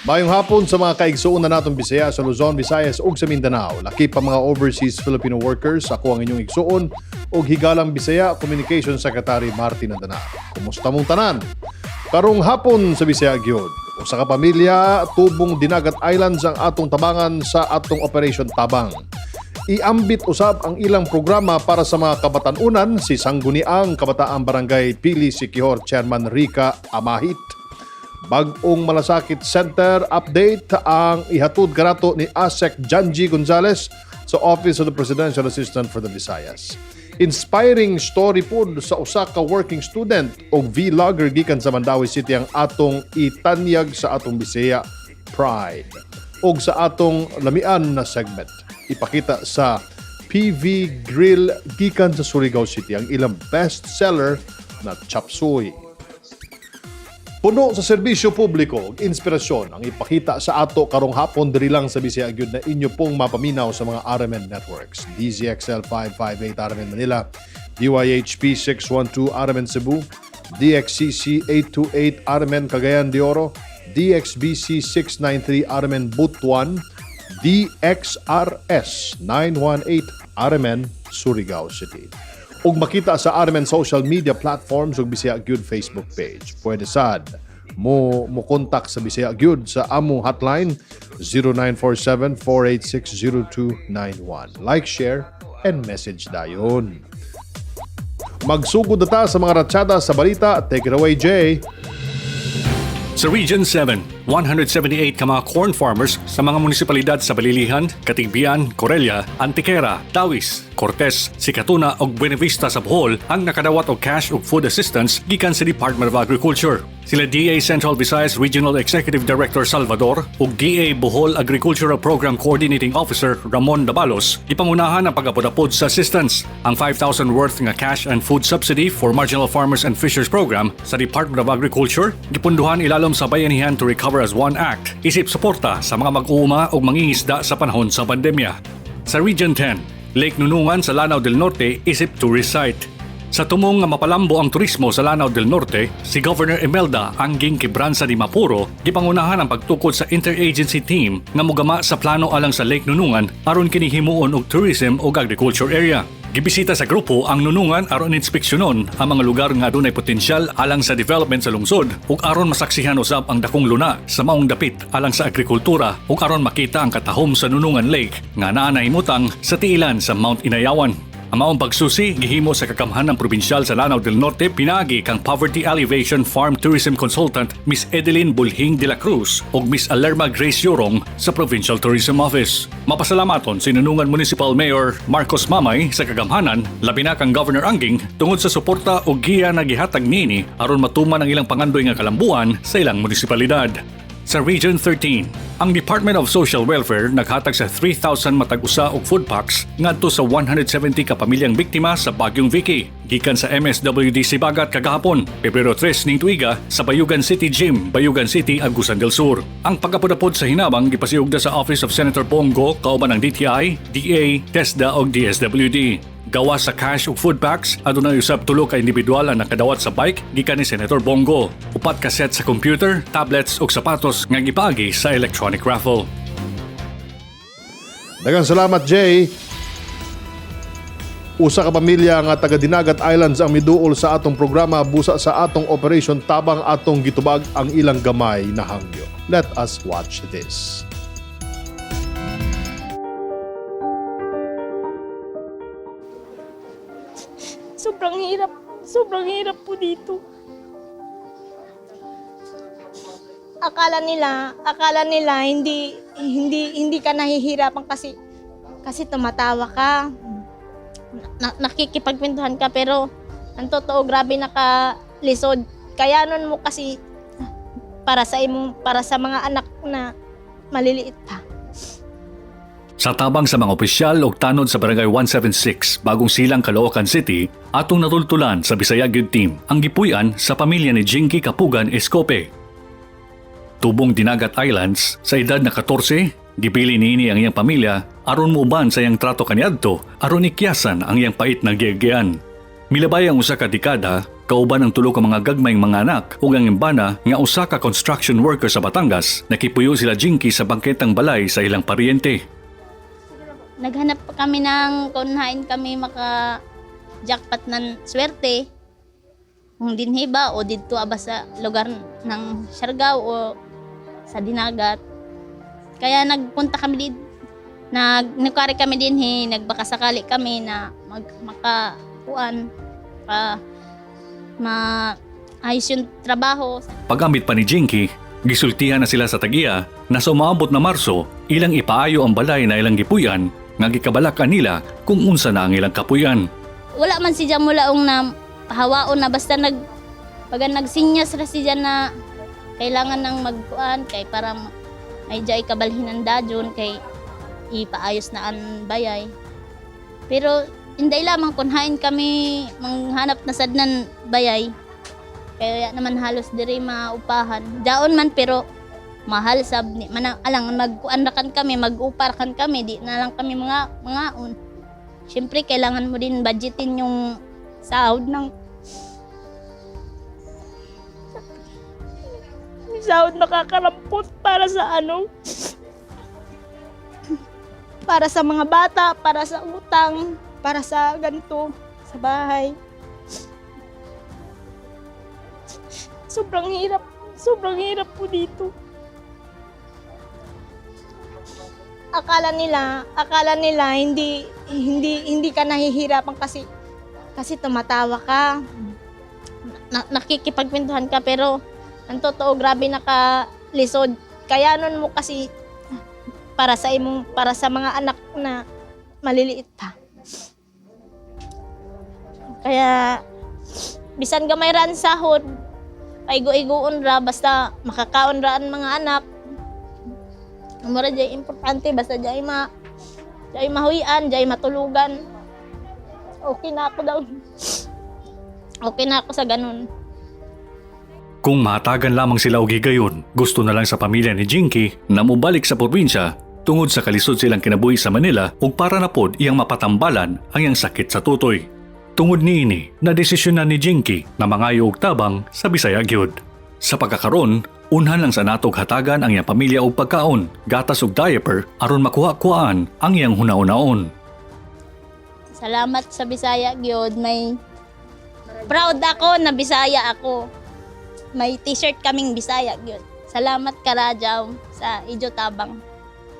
Maayong hapon sa mga kaigsuon na natong Bisaya sa Luzon, Visayas ug sa Mindanao. Laki pa mga overseas Filipino workers, ako ang inyong igsuon ug higalang Bisaya, Communication Secretary Martin Andanar. Kumusta mong tanan? Karong hapon sa Bisaya gyud. Usa ka pamilya tubong Dinagat Islands ang atong tabangan sa atong Operation Tabang. Iambit usab ang ilang programa para sa mga kabatanunan si Sangguniang Kabataang Barangay Pili Siquijor Chairman Rica Amahit. Bag-ong Malasakit Center update ang ihatod kanato ni ASEC Janji Gonzales sa Office of the Presidential Assistant for the Visayas. Inspiring story pod sa usa ka working student o vlogger gikan sa Mandaue City ang atong itanyag sa atong Bisaya Pride. Og sa atong lamian na segment, ipakita sa PV Grill gikan sa Surigao City ang ilang best seller na chop suey. Puno sa serbisyo publiko ug inspirasyon ang ipakita sa ato karong hapon diri lang sa Bisaya gyud na inyo pong mapaminaw sa mga RMN networks. DZXL 558 RMN Manila, DYHP 612 RMN Cebu, DXCC 828 RMN Cagayan de Oro, DXBC 693 RMN Butuan, DXRS 918 RMN Surigao City. Ug makita sa RMN social media platforms ug Bisaya Gyud Facebook page. Pwede sad mo contact sa Bisaya Gyud sa among hotline 0947 486 0291. Like, share, and message dayon. Magsugod na ta sa mga ratsyada sa balita. Take it away, Jay. Sa Region 7, 178 ka mga corn farmers sa mga munisipalidad sa Balilihan, Catigbian, Corella, Antequera, Dauis, Cortes, Sikatuna ug Buenavista sa Bohol ang nakadawat og cash ug food assistance gikan sa Department of Agriculture. Sila DA Central Visayas Regional Executive Director Salvador ug DA Bohol Agricultural Program Coordinating Officer Ramon Dabalos gipangunahan ang pag-apod-apod sa assistance. Ang 5,000 worth nga cash and food subsidy for marginal farmers and fishers program sa Department of Agriculture gipunduhan ilalom sa Bayanihan to Recover as One Act isip suporta sa mga mag-uuma ug mangingisda sa panahon sa pandemya. Sa Region 10, Lake Nunungan sa Lanao del Norte isip tourist site. Sa tumong nga mapalambo ang turismo sa Lanao del Norte, si Governor Imelda Angging Quibranza Dimaporo gipangunahan ang pagtukod sa interagency team nga mugama sa plano alang sa Lake Nunungan aron kini himuon og tourism ug agriculture area. Gibisita sa grupo ang Nunungan aron inspeksyonon ang mga lugar nga adunay potensyal alang sa development sa lungsod ug aron masaksihan usab ang dakong luna sa maong dapit alang sa agrikultura ug aron makita ang katahom sa Nunungan Lake nga naa nahimutang sa tiilan sa Mount Inayawan. Ang maong pagsusi gihimo sa kagamhanan ng probinsyal sa Lanao del Norte pinaagi kang Poverty Alleviation Farm Tourism Consultant Miss Edeline Bulhing de la Cruz ug Miss Alerma Grace Yorong sa Provincial Tourism Office. Mapasalamaton si Nunungan Municipal Mayor Marcos Mamay sa kagamhanan, labi na kang Governor Angging tungod sa suporta ug giya na gihatag niini aron matuman ang ilang pangandoy nga kalambuan sa ilang munisipalidad. Sa Region 13, ang Department of Social Welfare naghatag sa 3,000 matag usa og food packs ngadto sa 170 ka pamilyang biktima sa Bagyong Vicky gikan sa MSWD Sibagat kagahapon, Pebrero 3 ning tuiga sa Bayugan City Gym, Bayugan City, Agusan del Sur. Ang pagapod-apod sa hinabang gipasiugda sa Office of Senator Bong Go kauban ang DTI, DA, TESDA ug DSWD. Gawas sa cash ug food packs, adunay usab tulo ka individual ang nakadawat sa bike gikan ni Senator Bong Go. Upat ka set sa computer, tablets ug sapatos nga gipaagi sa electronic raffle. Daghang salamat, Jay. Usa ka pamilya nga taga Dinagat Islands ang miduol sa atong programa busa sa atong Operation Tabang, atong gitubag ang ilang gamay na hangyo. Let us watch this. Sobrang hirap. Sobrang hirap po dito. Akala nila hindi hindi hindi ka nahihirapan kasi kasi tumatawa ka. Nakikipagkwentuhan ka, pero ang totoo, grabe nakalisod. Kaya nun mo kasi para sa mga anak na maliliit pa. Sa tabang sa mga opisyal og tanod sa Barangay 176, Bagong Silang, Caloocan City, atong natultulan sa Bisaya Gyud Team ang gipuy-an sa pamilya ni Jinky Kapugan Escope. Tubong Dinagat Islands, sa edad na 14, gibili niini ang iyang pamilya aron muuban sa iyang trato kaniadto aron ikyasan ang iyang pait na giagyan. Milabay ang usa ka dekada, Kauban ang tulo ka mga gagmayng mga anak ug ang imbana nga usa ka construction worker sa Batangas, nakipuyo sila Jinky sa bangketang balay sa ilang paryente. Naghanap pa kami ng kung hain kami maka jackpot ng swerte. Kung dinhi ba o didto aba sa lugar ng Siargao o sa Dinagat. Kaya nagpunta kami dito. Nagkari kami dinhi, nagbaka sakali kami na makakuan pa ma ayos yung trabaho. Pag-ambit pa ni Jinky, gisultihan na sila sa tagiya na sa umaabot na Marso, ilang ipaayo ang balay na ilang gipuy-an nga gikabalakan nila kung unsa na ang ilang kapuy-an. Wala man siya mulaong na pahawaon na, basta pag nagsinyas ra siya na kailangan ng magkuan kay para may jay kabalhin ang dajon kay ipaayos na ang bayay. Pero inday lamang kun hain kami manghanap na sadnan bayay. Kaya naman halos diri maupahan. Jaon man pero mahal sab ni man alang magkuan ra kan kami, mag-upar kan kami, di na lang kami mga mangaon. Siyempre, kailangan mo din budgetin yung sahod ng yung sahod, nakakarampot para sa ano, para sa mga bata, para sa utang, para sa ganito, sa bahay. Sobrang hirap po dito. Akala nila hindi hindi hindi ka nahihirapan kasi kasi tumatawa ka. Nakikipagkwentuhan ka, pero ang totoo, grabe nakalisod. Kaya nun mo kasi para sa mga anak na maliliit pa. Kaya bisan gamay ra ang sahod, paigo-igoon ra basta makakaon ra ang mga anak. Mura jay importante basta jay mahuy-an, jay matulugan. Okay na ako daw. Okay na ako sa ganun. Kung mahatagan lamang sila og higayon, gusto na lang sa pamilya ni Jinky na mobalik sa probinsya tungod sa kalisod silang kinabuhi sa Manila ug para na pod iyang mapatambalan ang iyang sakit sa tutoy. Tungod niini, nadesisyonan ni Jinky na mangayo og tabang sa Bisaya gyud. Sa pagkakaron, unhan lang sa natog hatagan ang iyang pamilya og pagkaon, gatas ug diaper aron makuha-kuhaan ang iyang hunahunaon. Salamat sa Bisaya gyud. May proud ako na Bisaya ako. May T-shirt kaming Bisaya gyud. Salamat Karajaw sa ijo tabang.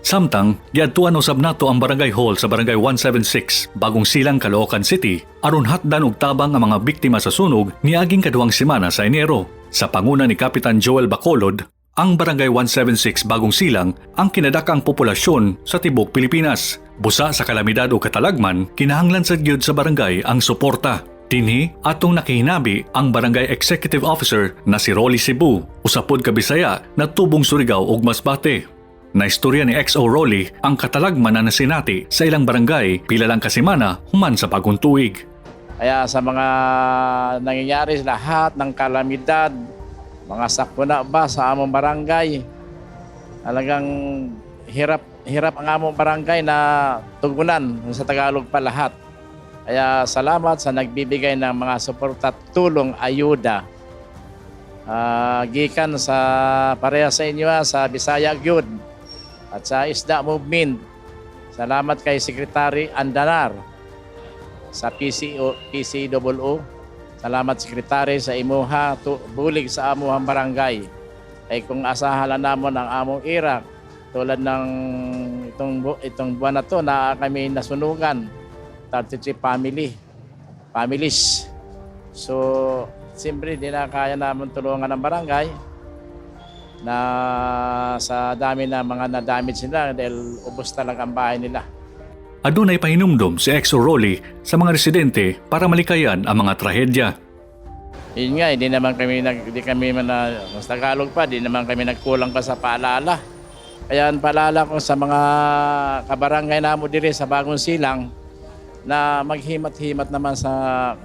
Samtang, giadtuan usab nato ang Barangay Hall sa Barangay 176, Bagong Silang, Caloocan City, aron hatdan og tabang ang mga biktima sa sunog niaging kaduhang semana sa Enero. Sa panguna ni Kapitan Joel Bacolod, ang Barangay 176 Bagong Silang ang kinadakang populasyon sa tibok Pilipinas. Busa sa kalamidad o katalagman, kinahanglan sa gyud sa barangay ang suporta. Dinhi atong nakihinabi ang Barangay Executive Officer na si Rolly Cebu, usa pod ka Bisaya na tubong Surigao ug Masbate. Naistorya ni XO Rolly ang katalagman na nasinati sa ilang barangay pila lang kasemana human sa bagong tuig. Kaya sa mga nangyayari, lahat ng kalamidad, mga sakuna ba sa among barangay, talagang hirap hirap ang among barangay na tugunan sa Tagalog pa lahat. Kaya salamat sa nagbibigay ng mga suporta, tulong, ayuda. Gikan sa pareha sa inyo sa Bisaya Gyud at sa Isda Movement. Salamat kay Secretary Andanar sa PCO, PCOO. Salamat, Secretary, sa imuha bulig sa amuhang barangay. Ay kung asahan namon ang among ira tulad ng itong buwan na to na kami nasunugan, 33 families. So, siyempre di na kaya naman tulungan ng barangay na sa dami na mga na-damage nila dahil ubos talaga ang bahay nila. Adunay pahinumdom si XO Rolly sa mga residente para malikayan ang mga trahedya. Yun nga, hindi kami man na, mas Tagalog pa, di naman kami nagkulang pa sa paalala. Kaya ang paalala ko sa mga kabarangay namo diri sa Bagong Silang na maghimat-himat naman sa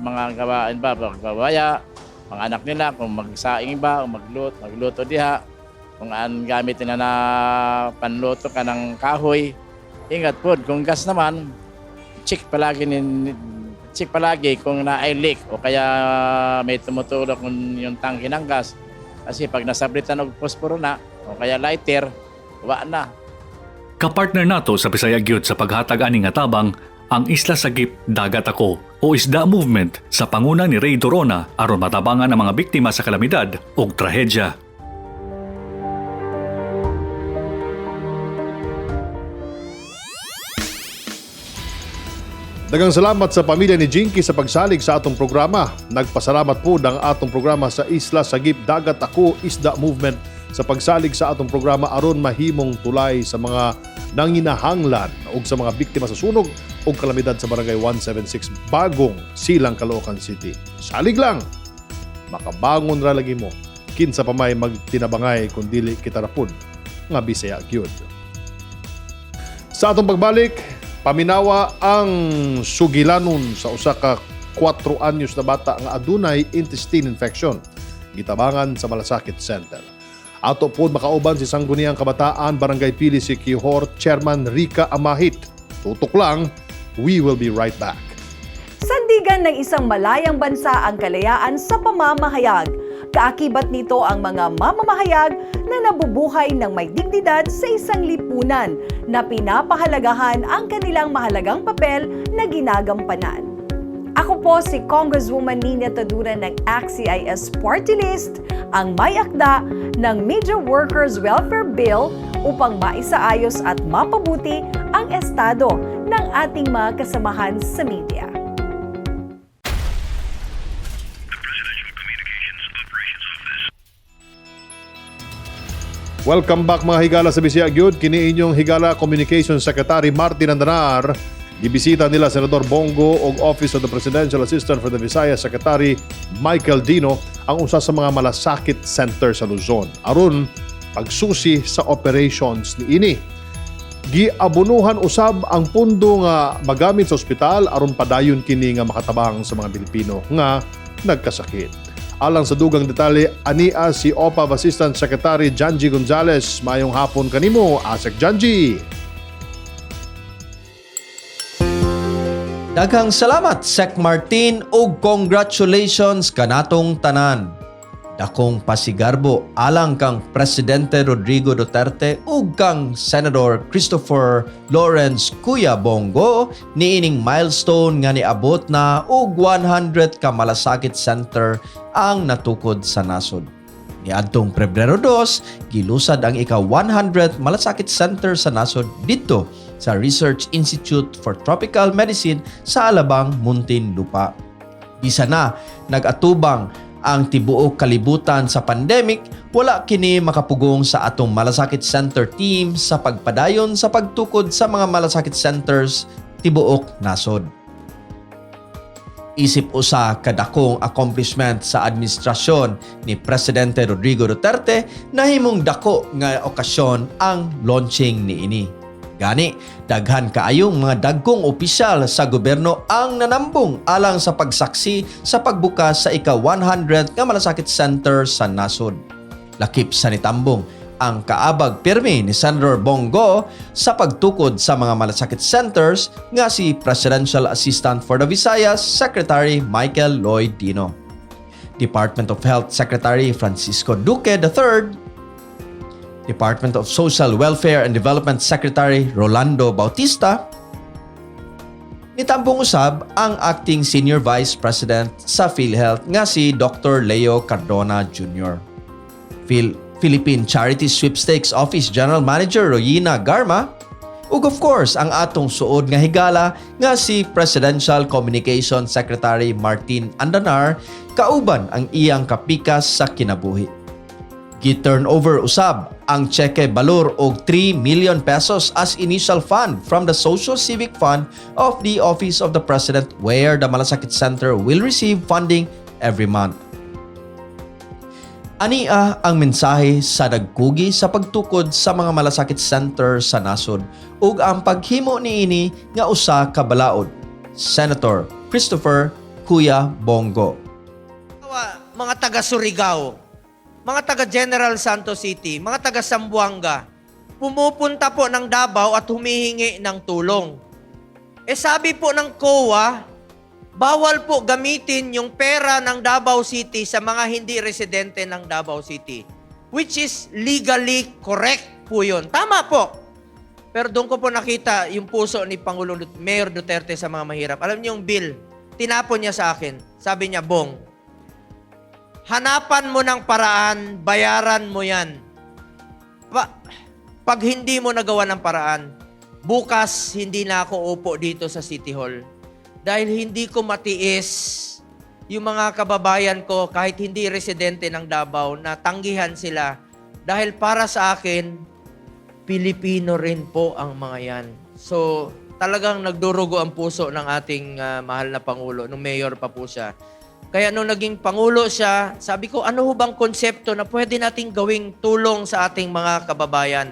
mga gawain ba, pagbabaya, mga anak nila, kung magsaing ba, o magluto diha, kung ang gamit nila na panluto ka ng kahoy, ingat po. Kung gas naman, check palagi Check palagi kung naay leak o kaya may tumutulog kung yung tangke ng gas. Kasi pag nasablitan og posporo na o kaya lighter, wa na. Kapartner nato sa Bisaya gyud sa paghatag ani nga tabang ang Isla Sagip Dagat Ako o Isda Movement sa panguna ni Ray Dorona aron matabangan ang mga biktima sa kalamidad ug trahedya. Daghang salamat sa pamilya ni Jinky sa pagsalig sa atong programa. Nagpasalamat po ng atong programa sa Isla Sagip Dagat Ako Isda Movement sa pagsalig sa atong programa aron mahimong tulay sa mga nanginahanglan ug sa mga biktima sa sunog ug kalamidad sa Barangay 176 Bagong Silang, Caloocan City. Salig lang! Makabangon ra lagi mo. Kinsa pa may magtinabangay kung dili kita ra pud nga Bisaya gyud. Sa atong pagbalik, paminawa ang sugilanon sa usa ka 4 anyos na bata nga adunay intestine infection gitabangan sa Malasakit Center. Ato po makauban si Sangguniang Kabataan Barangay Pili Siquijor Chairman Rica Amahit. Tutok lang, we will be right back. Sandigan ng isang malayang bansa ang kalayaan sa pamamahayag. Kaakibat nito ang mga mamamahayag na nabubuhay ng may dignidad sa isang lipunan na pinapahalagahan ang kanilang mahalagang papel na ginagampanan. Ako po si Congresswoman Nina Taduran ng ACT-CIS Party List, ang may akda ng Media Workers Welfare Bill upang maisaayos at mapabuti ang estado ng ating mga kasamahan sa media. Welcome back, mga higala sa Bisaya gyud. Kini inyong higala Communications Secretary Martin Andanar. Gibisita nila Senador Bong Go og Office of the Presidential Assistant for the Visayas Secretary Michael Dino ang usa sa mga malasakit center sa Luzon aron pagsusi sa operations niini. Giabonuhan usab ang pundo nga magamit sa ospital aron padayon kini nga makatabang sa mga Pilipino nga nagkasakit. Alang sa dugang detalye, ania si OPAV Assistant Secretary Janji Gonzales. Maayong hapon kanimo, Asec Janji. Daghang salamat, Sec Martin, ug congratulations kanatong tanan. Dakong pasigarbo alang kang Presidente Rodrigo Duterte ug kang Senator Christopher Lawrence Kuya Bong Go niining milestone nga niabot na og 100 ka malasakit center ang natukod sa nasod. Niadtong Pebrero 2, gilusad ang ika-100 malasakit center sa nasod didto sa Research Institute for Tropical Medicine sa Alabang, Muntinlupa. Bisan na nag-atubang ang tibuok kalibutan sa pandemic, wala kini makapugong sa atong Malasakit Center team sa pagpadayon sa pagtukod sa mga malasakit centers tibuok nasod. Isip usa ka dakong accomplishment sa administrasyon ni Presidente Rodrigo Duterte, nahimong dako nga okasyon ang launching niini. Gani, daghan kaayong mga dagkong opisyal sa gobyerno ang nanambong alang sa pagsaksi sa pagbukas sa ika-100 nga malasakit center sa nasod. Lakip sa nitambong ang kaabag pirmi ni Senator Bong Go sa pagtukod sa mga malasakit centers nga si Presidential Assistant for the Visayas Secretary Michael Lloyd Dino, Department of Health Secretary Francisco Duque III, Department of Social Welfare and Development Secretary Rolando Bautista. Nitambong usab ang acting Senior Vice President sa PhilHealth nga si Dr. Leo Cardona Jr., Philippine Charity Sweepstakes Office General Manager Royina Garma, ug of course ang atong suod nga higala nga si Presidential Communication Secretary Martin Andanar kauban ang iyang kapikas sa kinabuhi. Gi-turn over usab ang cheque balor og 3 million pesos as initial fund from the Social Civic Fund of the Office of the President, where the Malasakit Center will receive funding every month. Ania ang mensahe sa nagkugi sa pagtukod sa mga malasakit center sa nasod ug ang paghimo niini nga usa ka balaod. Senator Christopher Kuya Bong Go. Mga taga Surigao, mga taga General Santos City, mga taga Zamboanga, pumupunta po ng Davao at humihingi ng tulong. Eh sabi po ng COA, Bawal po gamitin yung pera ng Davao City sa mga hindi residente ng Davao City. Which is legally correct po yun. Tama po. Pero doon ko po nakita yung puso ni Pangulong Mayor Duterte sa mga mahirap. Alam niyo yung bill, tinapon niya sa akin. Sabi niya, "Bong, hanapan mo ng paraan, bayaran mo yan. Pag hindi mo nagawa ng paraan, bukas hindi na ako upo dito sa City Hall. Dahil hindi ko matiis yung mga kababayan ko, kahit hindi residente ng Davao, na tanggihan sila. Dahil para sa akin, Pilipino rin po ang mga yan." So, talagang nagdurugo ang puso ng ating mahal na Pangulo, nung mayor pa po siya. Kaya nung naging Pangulo siya, sabi ko, ano ho bang konsepto na pwede nating gawing tulong sa ating mga kababayan?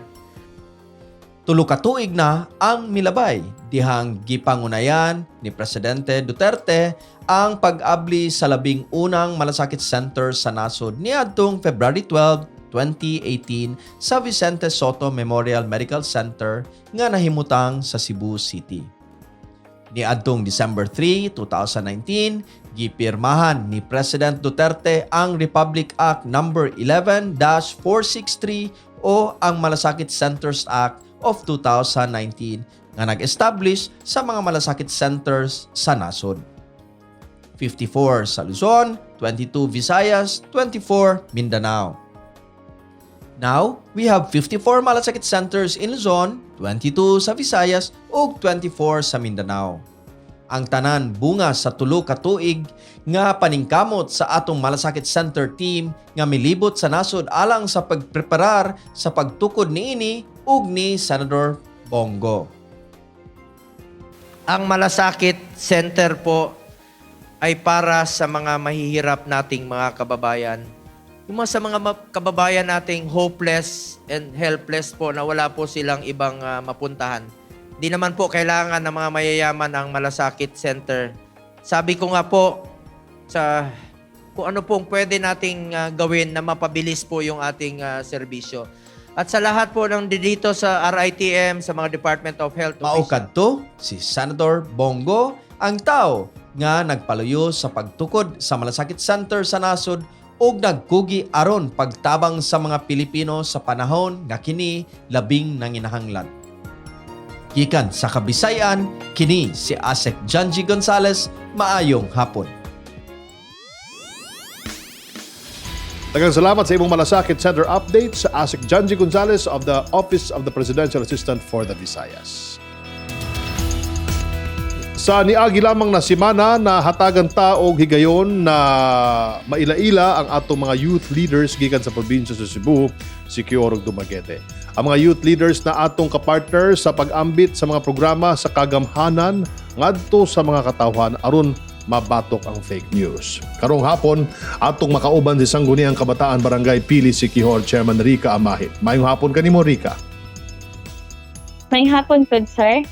Tulo ka tuig na ang milabay dihang gipangunayan ni Presidente Duterte ang pag-abli sa 11 na Malasakit Center sa nasod niadtong February 12, 2018 sa Vicente Sotto Memorial Medical Center nga nahimutang sa Cebu City. Niadtong December 3, 2019, gipirmahan ni President Duterte ang Republic Act No. 11-463 o ang Malasakit Centers Act of 2019 nga nag-establish sa mga malasakit centers sa nasod. 54 sa Luzon, 22 Visayas, 24 Mindanao. Now, we have 54 malasakit centers in Luzon, 22 sa Visayas ug 24 sa Mindanao. Ang tanan bunga sa 3 ka tuig nga paningkamot sa atong Malasakit Center team nga milibot sa nasod alang sa pagpreparar sa pagtukod niini ug ni Senator Bong Go. Ang Malasakit Center po ay para sa mga mahihirap nating mga kababayan. Yung mga sa mga kababayan nating hopeless and helpless po na wala po silang ibang mapuntahan. Di naman po kailangan ng mga mayayaman ang Malasakit Center. Sabi ko nga po sa kung ano pong pwede nating gawin na mapabilis po yung ating serbisyo. At sa lahat po ng dito sa RITM, sa mga Department of Health Mao kadto si Senator Bong Go, ang tao nga nagpaluyo sa pagtukod sa Malasakit Center sa nasod ug nagkugi aron pagtabang sa mga Pilipino sa panahon nga kini labing nanginahanglan. Gikan sa Kabisayan, kini si Asec Janji Gonzales, maayong hapon. Daghang salamat sa imong Malasakit Center update sa Asec Janji Gonzales of the Office of the Presidential Assistant for the Visayas. Sa niagi lamang na simana na hatagan ta og higayon na maila-ila ang atong mga youth leaders gikan sa probinsya sa Cebu, Siquijor ug Dumaguete. Ang mga youth leaders na atong kapartner sa pag-ambit sa mga programa sa kagamhanan ngadto sa mga katawhan aron mabatok ang fake news. Karong hapon, atong makauban si Sangguniang Kabataan Barangay Pili Siquijor Chairman Rica Amahit. Maayong hapon kanimo, Rica. Maayong hapon pod, sir.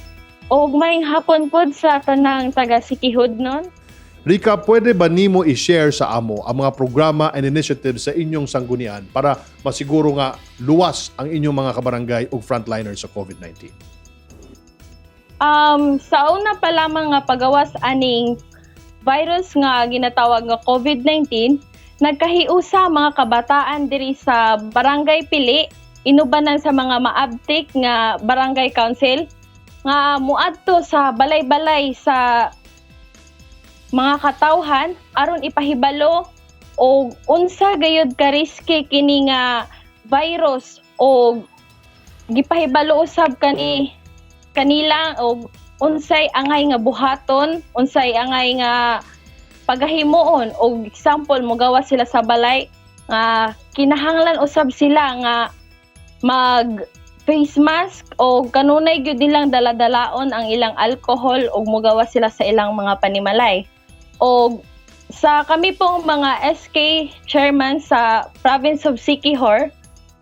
O maayong hapon pod sa tanang taga Siquijor nun. Rica, pwede ba nimo i-share sa amo ang mga programa and initiatives sa inyong sanggunian para masiguro nga luwas ang inyong mga kabarangay ug frontliners sa COVID-19? Sa una pa lamang nga pagawas aning virus nga ginatawag nga COVID-19, nagkahiusa mga kabataan diri sa Barangay Pili inubanan sa mga maabtik nga barangay council nga muadto sa balay-balay sa mga katawhan aron ipahibalo og unsa gayud ka risky kini nga virus o gipahibalo usab kanila og unsay angay nga buhaton, unsay angay nga pagahimuon. Og example, mogawa sila sa balay nga kinahanglan usab sila nga mag face mask o kanunay gyud nilang daladalaon ang ilang alcohol og mogawa sila sa ilang mga panimalay. Og sa kami pong mga SK chairman sa province of Siquijor,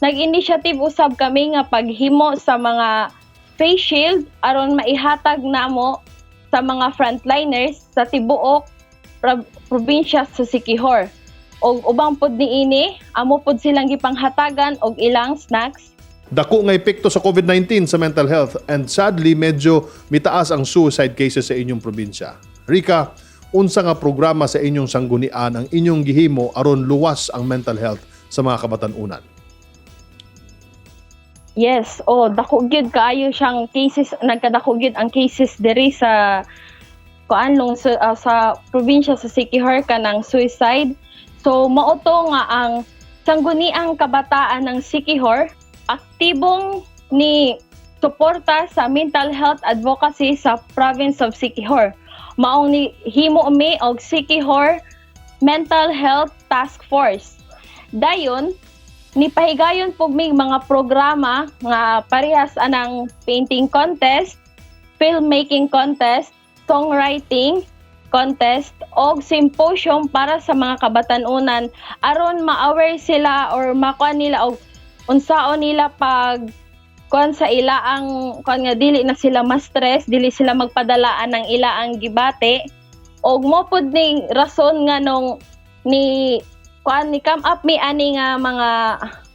nag-initiative usab kami nga paghimo sa mga face shield aron maihatag namo sa mga frontliners sa tibuok probinsya sa Siquijor. Og ubang pod niini, amo pod silang gipanghatagan og ilang snacks. Dako nga epekto sa COVID-19 sa mental health and sadly medyo mitaas ang suicide cases sa inyong probinsya. Rica, Unsa nga programa sa inyong sanggunian ang inyong gihimo aron luwas ang mental health sa mga kabatan-unan? Yes, oh, dako gyud kaayo siyang cases, nagkadako gyud ang cases diri sa kuan lungsod, sa probinsya sa Siquijor kanang suicide. So mao to nga ang Sangguniang Kabataan ng Siquijor aktibong ni suporta sa mental health advocacy sa province of Siquijor. Maong ni himo mi og Siquijor Mental Health Task Force. Dayon, nipahigayon pug mig mga programa nga parehas anang painting contest, filmmaking contest, songwriting contest og symposium para sa mga kabatan-unan aron ma-aware sila or makuha nila og unsaon nila pag kuan sa ila ang kuan nga dili na sila ma-stress, dili sila magpadalaan ng ila ang gibati og mo pud ning rason nga nung ni kuan ni come up mi ani nga mga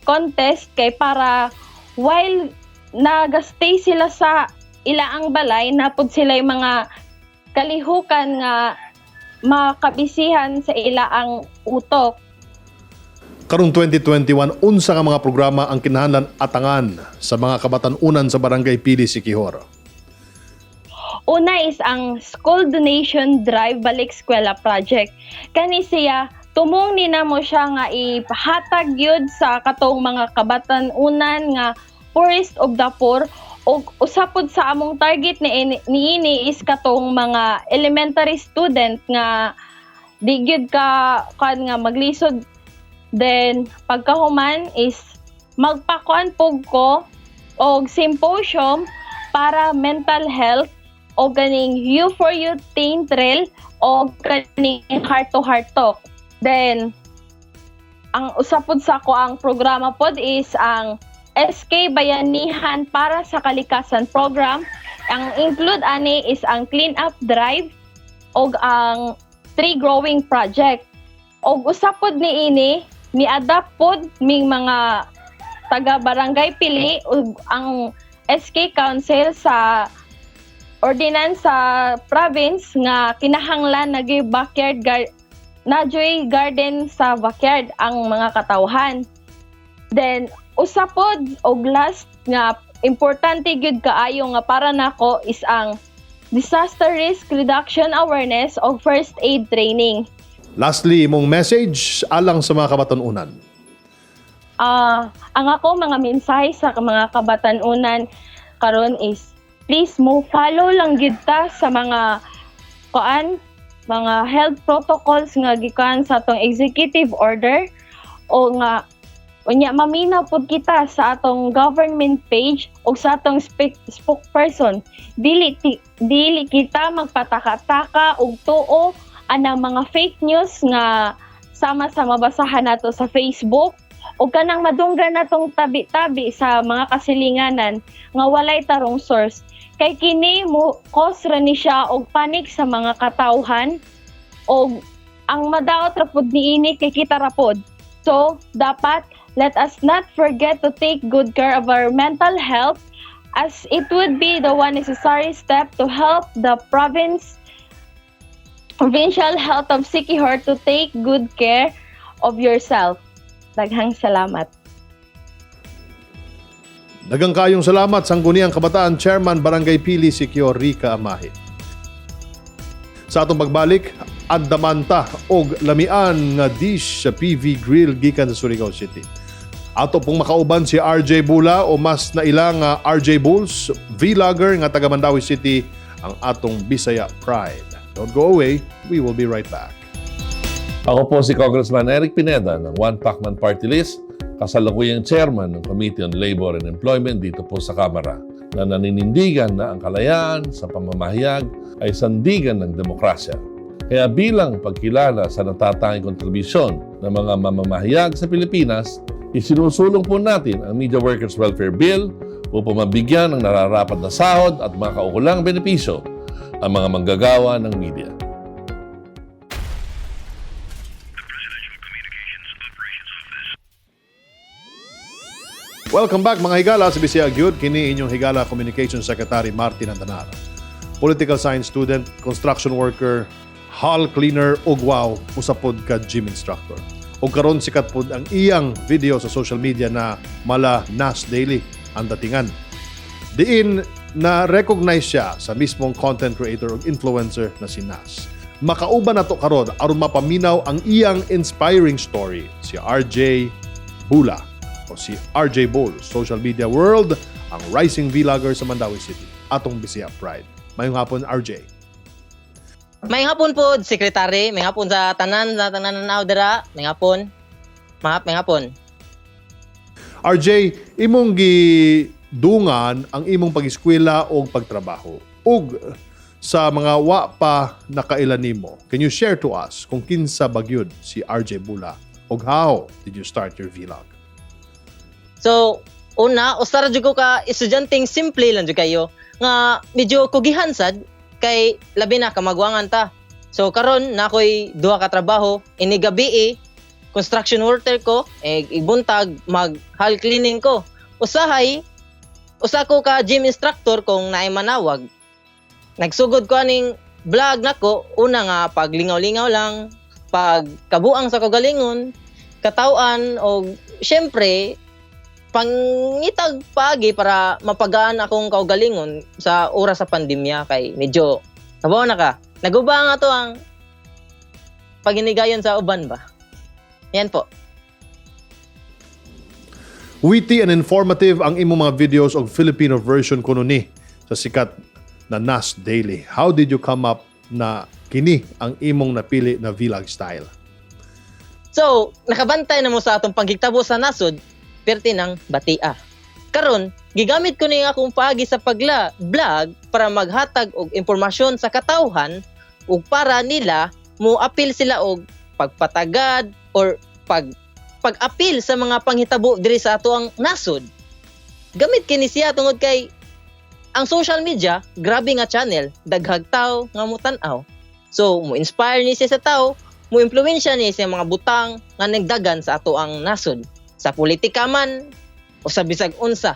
contest kay para while naga-stay sila sa ila ang balay, napud sila yung mga kalihukan nga makabisihan sa ila ang utok. Karong 2021, unsa nga mga programa ang kinahanglan atangan sa mga kabatan-unan sa Barangay Pili, Siquijor? Una is ang School Donation Drive Balik Eskwela Project. Kani siya, tumong ni namo siya nga ihatag yun sa katong mga kabatan-unan nga poorest of the poor, ug usa pod sa among target ni niini is katong mga elementary student nga di gyud ka kuan nga maglisod. Then pagkahuman is magpakuan pug ko og symposium para mental health o ganing You for You Teen Trail o ganing heart to heart talk. Then ang usa pod sa ako ang programa pod is ang SK Bayanihan para sa Kalikasan program. Ang include ani is ang clean up drive og ang tree growing project. Og usa pod niini, ni-adapt pod ming mga taga Barangay Pili ug ang SK Council sa ordinance sa province nga kinahanglan nagi backyard najoy garden sa backyard ang mga katawhan. Then usa pod og last nga importante gyud kaayo nga para nako is ang disaster risk reduction awareness og first aid training. Lastly, imong message alang sa mga kabatan-unan. Ang ako mga mensahe sa mga kabatan-unan karon is please mo follow lang gyud ta sa mga kuan, mga health protocols nga gikan sa atong executive order o nga unya maminaw pud kita sa atong government page o sa atong spokesperson. Dili kita magpataka-taka og tuo anang mga fake news nga sama sa mabasahan nato sa Facebook o kanang madunggan natong tabi-tabi sa mga kasilinganan nga walay tarong source, kay kini mo cause ra ni siya og panic sa mga katawhan og ang madaot ra pud niini kay kita ra pod. So dapat let us not forget to take good care of our mental health, as it would be the one necessary step to help the provincial health of Siquijor to take good care of yourself. Daghang salamat. Daghang kayong salamat, Sangguniang Kabataan Chairman Barangay Pili, Siquijor, Rica Amahi. Sa atong pagbalik, andaman ta og lamian nga dish sa PV Grill gikan sa Surigao City. Ato pong makauban si RJ Bula o mas naila nga RJ Bulls, vlogger nga taga Mandaue City, ang atong Bisaya Pride. Don't go away, we will be right back. Ako po si Congressman Eric Pineda ng One Pacman Party List, kasalukuyang chairman ng Committee on Labor and Employment dito po sa Kamara, na naninindigan na ang kalayaan sa pamamahayag ay sandigan ng demokrasya. Kaya bilang pagkilala sa natatanging kontribusyon ng mga mamamahayag sa Pilipinas, isinusulong po natin ang Media Workers Welfare Bill upang mabigyan ng nararapat na sahod at mga kaukulang benepisyo ang mga manggagawa ng media. Welcome back, mga higala, sa Bisaya Gyud. Kini inyong higala Communications Secretary Martin Andanar. Political science student, construction worker, hall cleaner ug wow, usa pod ka gym instructor. Ug karon sikat pod ang iyang video sa social media na mala Nas Daily ang datingan. Diin na recognize siya sa mismong content creator ug influencer na si Nas. Makauban nato karon aron mapaminaw ang iyang inspiring story, si RJ Bula o si RJ Bull, social media world, ang rising vlogger sa Mandaue City, atong Bisaya Pride. Mayong hapon, RJ. May hapon po, sekretary. May hapon sa tanan na dira. May hapon. Mahap, may hapon. RJ, imong gidungan ang imong pag-eskwela o pagtrabaho. Ug sa mga wa pa nakaila nimo, can you share to us kung kinsa bagyod si RJ Bula ug how did you start your vlog? So, una, usa ra jud ko ka estudyanteng simple lang jud kayo nga medyo kugihan sad kay labi na kamagwangan ta. So karon na ako'y duha ka trabaho, ini gabi eh, construction worker ko, eh, ibuntag mag hall cleaning ko. Usahay, usa ko ka gym instructor kung naay manawag. Nagsugod ko aning vlog nako, una nga paglingaw-lingaw lang, pag kabuang sa kagalingon, katawan o syempre pangitag paagi para mapagaan akong kaugalingon sa oras sa pandemya kay medyo kabaw na ka. Naguba nga to ang paginigayon sa uban ba. Yan po. Witty and informative ang imong mga videos og Filipino version kuno ni sa sikat na Nas Daily. How did you come up na kini ang imong napili na vlog style? So, nakabantay na mo sa atong panghitabo sa nasod, perti ng batia. Karon, gigamit ko ni akong paagi sa pagla vlog para maghatag og impormasyon sa katawhan ug para nila mo apil sila og pagpatagad or pag-apil sa mga panghitabo diri sa ato ang nasod. Gamit kini siya tungod kay ang social media, grabe nga channel, daghag tao nga motan-aw. So, mo inspire ni siya sa tao, mo impluwensya ni sa mga butang nga nagdagan sa ato ang nasod, sa politika man o sa bisag unsa.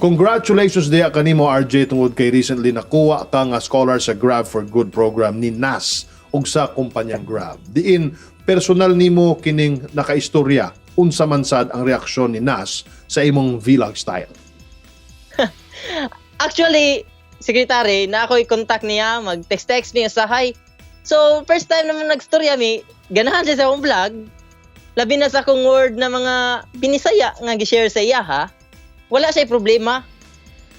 Congratulations diha kanimo, RJ, tungod kay recently nakuha ka nga scholar sa Grab for Good program ni Nas ug sa kumpanyang Grab. Diin personal nimo kining nakaistorya, unsa man sad ang reaksyon ni Nas sa imong vlog style? Actually, secretary, na ako'y contact niya, mag-text-text niya sa hi. So, first time naman nagstorya mi, ganahan siya sa akong vlog. Labi na sa akong word na mga binisaya nga gi-share sa iya ha. Wala siya problema.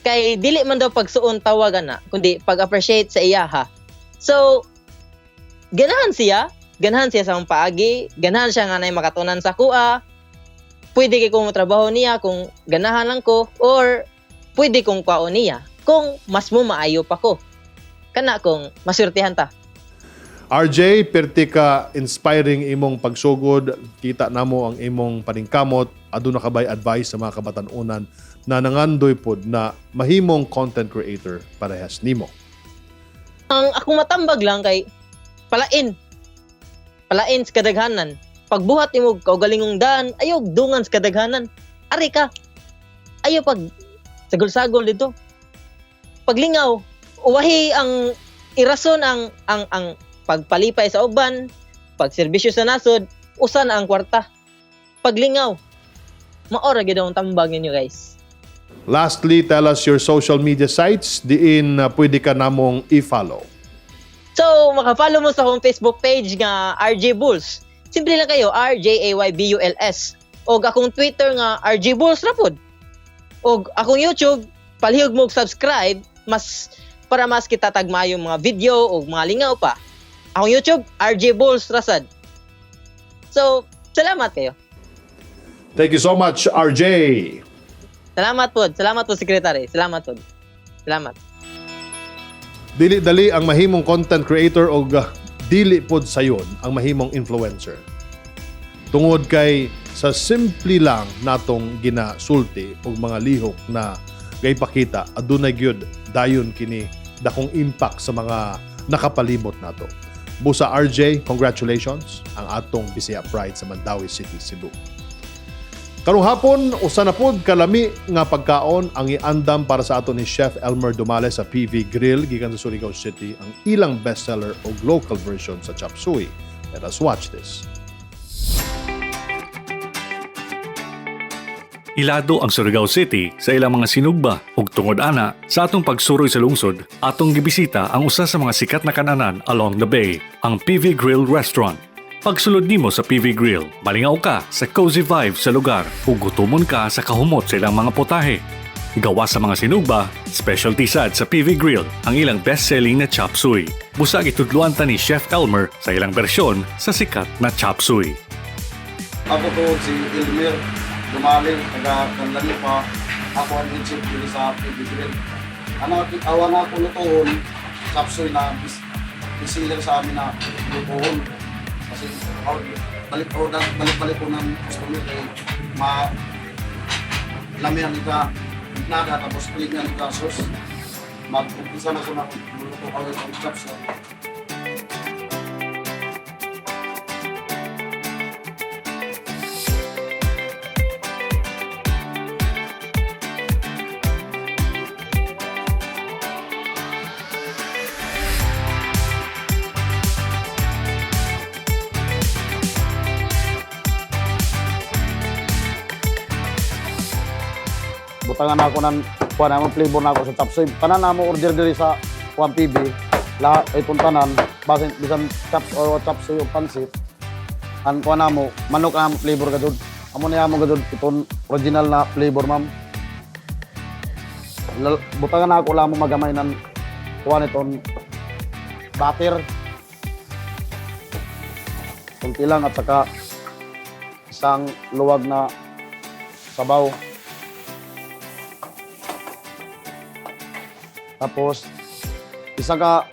Kay dili man daw pagsuon tawagan na, kundi pag-appreciate sa iya ha. So, ganahan siya. Ganahan siya sa akong paagi. Ganahan siya nga nay makatunan sa kuha. Pwede kay kung trabaho niya kung ganahan lang ko or pwede kong kwaon niya kung mas mo maayo pa ko. Kana kung maswertihan ta. RJ, perti ka inspiring imong pagsugod. Kita namo ang imong paningkamot. Aduna ka bay advice sa mga kabatan-unan na nangandoy pod na mahimong content creator parehas nimo? Ang akong matambag lang kay palain. Palain sa kadaghanan. Pagbuhat nimo kaugalingong daan, ayaw dungan sa kadaghanan. Ari ka. Ayaw pag sagol-sagol dito. Paglingaw, uwahi ang irason ang pagpalipay sa uban, pagserbisyo sa nasod, usa na ang kwarta. Paglingaw. Maora gyud ang tambag ninyo, guys. Lastly, tell us your social media sites diin pwede ka namong i-follow. So, maka-follow mo sa akong Facebook page nga RJ Bulls. Simple lang kayo, R J A Y B U L S. Og akong Twitter nga RJ Bulls ra pod. Og akong YouTube, palihog mo og subscribe mas para mas kita tagmayong mga video og mga lingaw pa. Akong YouTube, RJ Bulls rasad. So, salamat kayo. Thank you so much, RJ. Salamat po. Salamat po, Secretary. Salamat po. Salamat. Dili dali ang mahimong content creator og dili pod sayon ang mahimong influencer. Tungod kay sa simple lang natong ginasulti og mga lihok na gaipakita, adunay gyud dayon kini dakong impact sa mga nakapalibot nato. Busa RJ, congratulations ang atong Bisaya Pride sa Mandaue City, Cebu. Karong hapon, usa na pod kalami nga pagkaon ang iandam para sa ato ni Chef Elmer Dumale sa PV Grill gikan sa Surigao City, ang ilang bestseller og local version sa chop suey. Let us watch this. Ilado ang Surigao City sa ilang mga sinugba ug tungod ana sa atong pagsuroy sa lungsod, atong gibisita ang usa sa mga sikat na kananan along the bay, ang PV Grill Restaurant. Pagsulod nimo sa PV Grill, malingaw ka sa cozy vibe sa lugar ug gutomon ka sa kahumot sa ilang mga potahe. Gawa sa mga sinugba, specialty sad sa PV Grill ang ilang best-selling na chop suey. Busag itudluan ta ni Chef Elmer sa ilang bersyon sa sikat na chop suey. Ako po si Elmer Dumali, taga Canlanipa. Ako ang head chef dito sa PB Grill. Ano, awa na ako lutoon, chopsuey na bestseller sa amin na lutoon. Kasi balik order, balik-balik ko ng customer kay ma lamihan nila nada tapos pilingan nila sauce. Mag-umpisa na ko na luluto kami ng chopsuey. Butangan ako ng kuan namo flavor na ako sa chop suey. Tanan namo order diri sa kuan PB. Lahat ay tanan basin bisan chop o chop suey o pansit. Ang kuan namo manok na amo flavor gadud. Amo na amo gadud iton original na flavor, ma'am. Butangan na ako lamang magamay ng kuan iton butter. Kunti lang at saka isang luwag na sabaw. Tapos, isa ka,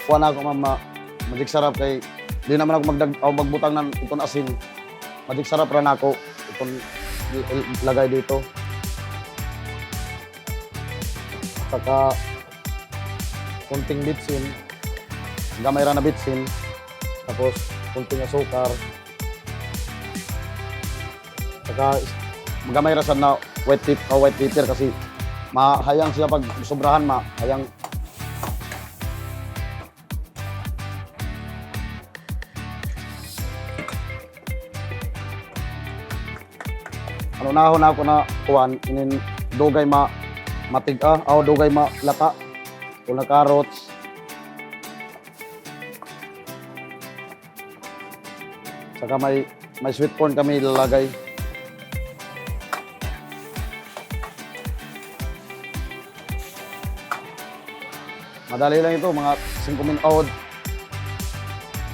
kuha na ako, ma'am, magic sarap kay, di naman ako magdag, o magbutang ng itong asin. Magic sarap ra na ako, itong lagay dito. Saka, kunting bitsin, gamay ra na bitsin, tapos kunting asukar. Saka, gamay ra sad na white pepper, o white pepper kasi mahayang sila pag sobrahan, mahayang. Ano na ako na kuan inin dugay ma matig-a o dugay ma lata una carrots, saka may sweet corn kami ilalagay. Madali lang ito, mga 5 minutos.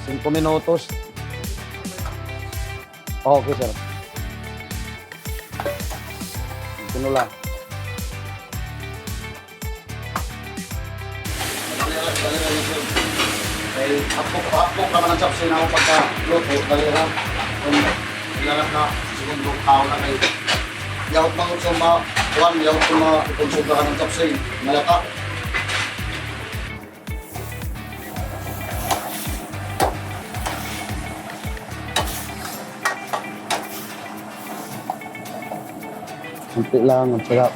5 minutos. Okay, sir. Tinula. Dali ra, dali ra, sir. Kay hapok hapok naman ang chopsuey na ako pagka luto, dali ra. Kung ilalak na segundo tao na kay yawt bang sa ma kuan yawt ko ma konsultahan ng chopsuey, malata. Kunti lang, ang sarap.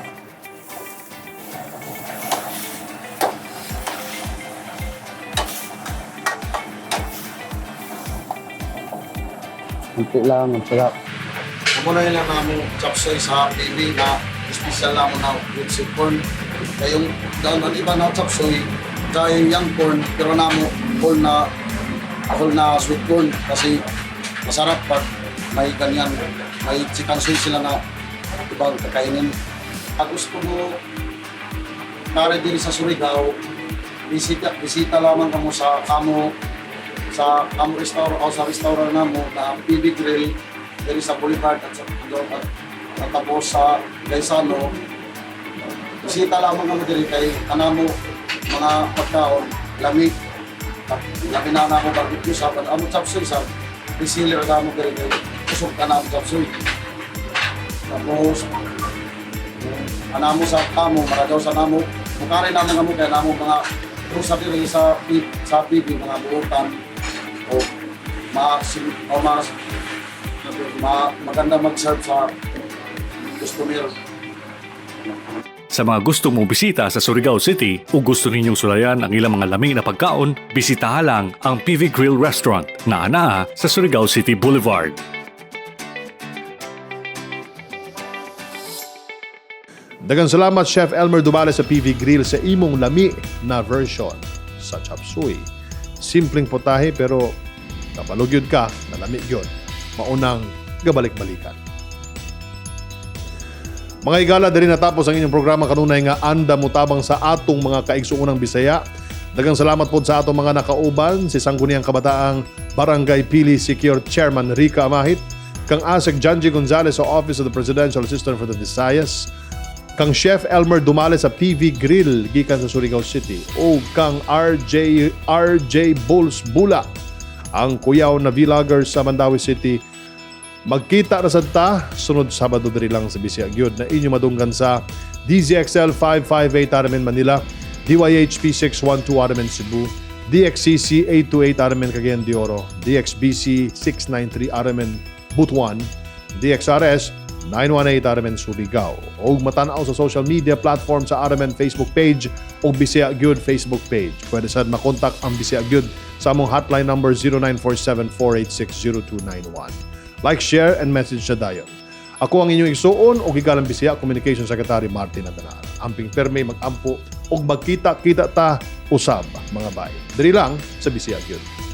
Kunti lang, ang sarap. Amo na lang namo chop suey sa TV na special namo na with sweet corn. Kaya yung dahil ang iba na chop suey, dahil young corn, pero namo whole na sweet corn kasi masarap pag may ganyan, may chicken suey sila na ibang kakainin. Pag gusto mo nare diri sa Surigao, bisita bisita lamang kamo sa kamo restaurant o sa restaurant namo na PB Grill diri sa Boulevard at sa at tapos sa Gaisano. Bisita lamang kamo diri kay kanamo mga pagkaon lami. Lami na namo barbecue sa amo chop suey sa bestseller namo diri kay kusog ka na chop suey. Tapos anamo sa kamo maragaw sa namo mukari namo kamo kay namo mga rusa diri sa PB mga buutan o ma o mas ma, maganda mag-serve sa customer. Sa mga gustong mobisita sa Surigao City o gusto ninyong sulayan ang ilang mga lami na pagkaon, bisitaha lang ang PV Grill Restaurant na anaa sa Surigao City Boulevard. Daghang salamat, Chef Elmer Dumale sa PV Grill, sa imong lami na version sa chop suey. Simpleng potahe pero kabalo gyud ka na lami gyud. Maunang gabalik-balikan. Mga higala, diri natapos ang inyong programa kanunay nga Anda Mutabang sa atong mga kaigsuonang Bisaya. Daghang salamat po sa atong mga nakauban, si Sangguniang Kabataang Barangay Pili Secure Chairman Rica Amahit, kang Asec Janji Gonzalez sa Office of the Presidential Assistant for the Visayas, kang Chef Elmer Dumale sa PV Grill gikan sa Surigao City, o kang RJ RJ Bulls Bula, ang kuyaw na vlogger sa Mandaue City. Magkita na sad ta sunod Sabado diri lang sa Bisaya gyud na inyo madunggan sa DZXL 558 RMN Manila, DYHP 612 RMN Cebu, DXCC 828 RMN Cagayan de Oro, DXBC 693 RMN Butuan, DXRS 918 RMN Surigao. Og matanaw sa social media platform sa RMN Facebook page o Bisaya Gyud Facebook page. Pwede sad makontak ang Bisaya Gyud sa among hotline number 0947-486-0291. Like, share, and message sa dayon. Ako ang inyong igsuon o gigalang Bisaya Communication Secretary Martin Andanar. Amping perme, mag-ampo og magkita-kita ta usab, mga bay. Diri lang sa Bisaya Gyud.